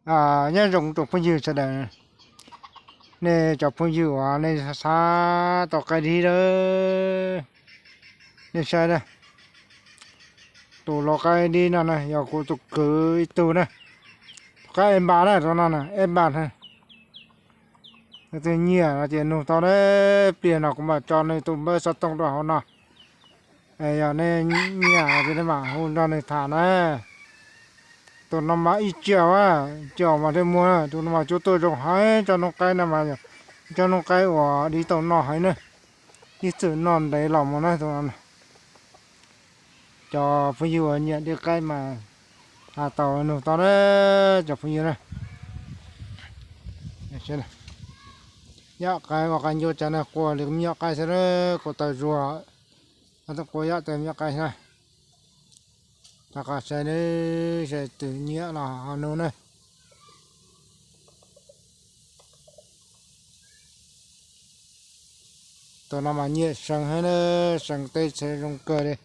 Nyob zoo tsoom phooj ywg sawv daws, nej cov phooj ywg uas nej xav tau qaib dib lawm, nej saib na, tus lau qaib dib no na yog kuv tus kwv ib tug na, tus qaib ej npas na, tus no na ej npas na. Leej twg nyiam no ces nug tau na, pliag no kuv mam tso nws tus npawb xov tooj rau hauv no. Yog nej nyiam ces nej mam hu nrog nws tham na. Tus no mas ib tsiaj, tsiaj mas thiaj muag, tus no mas cuab tuaj zoo heev, tsob noob qaib no mas, tsob noob qaib uas dib tau noj heev na, ib txwm noj ntev los mus na tus no. Cov phooj ywg uas nyiam dib qaib mas tau nug tau na, cov phooj ywg na. Yaj qaib ua qab ncuab cas na, quaj li me nyuam qaib xwb, quaj tawg zuag, quaj yam tawg me nyuam qaib na. Rov qab saib, saib twg nyiam los ho nug na. Tus no mas nyiam seev heev na, seev teb chaws zoo kawg li.